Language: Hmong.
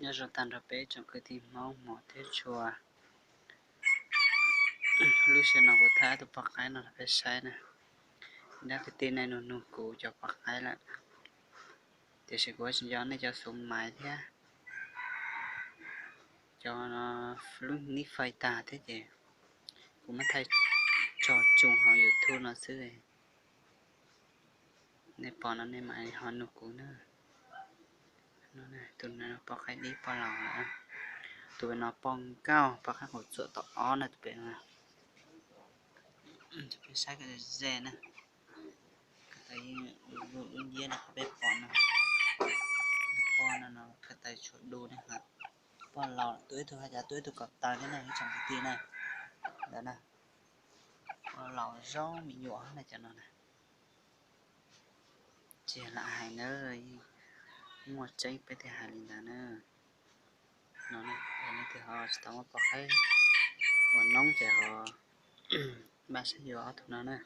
Nyob zoo tag nrho peb tsoom kwv tij Hmoob hmov thiab tshua. Lub sij hawm no kuv thaij tus poj qaib no los peb saib na. Dab kwv tij nej nug nug kuv cov poj qaib lawm, tiam sis kuv tsis nco nej cov xuv maiv thiab cov no, lub nib fais tag thiab ces kuv muab thaij tso tsoo hauv YouTube no xwb. Nej pom no nej mam ho nug kuv na. Tus poj qaib dib poj laus, tus pem no poj nkauj, poj qaib qaum txuam tom ob na tus pem no. Peb saib ze na, lub nciab no qhov peb pom no, poj no no ko taw tshuav du ne. Poj laus, tuaj ib tug haj yam tuaj ib tug ko taw thiab na ib tsoom kwv tij na. Ntawd na, poj laus zoo me nyuam na cov no na. Tsis lam hais na, yeej muaj tseeb peb thiaj hais li ntawd na. No, leej twg ho tsis tau muaj poj qaib ua noob ces ho npaj saib yuav ob tug no na.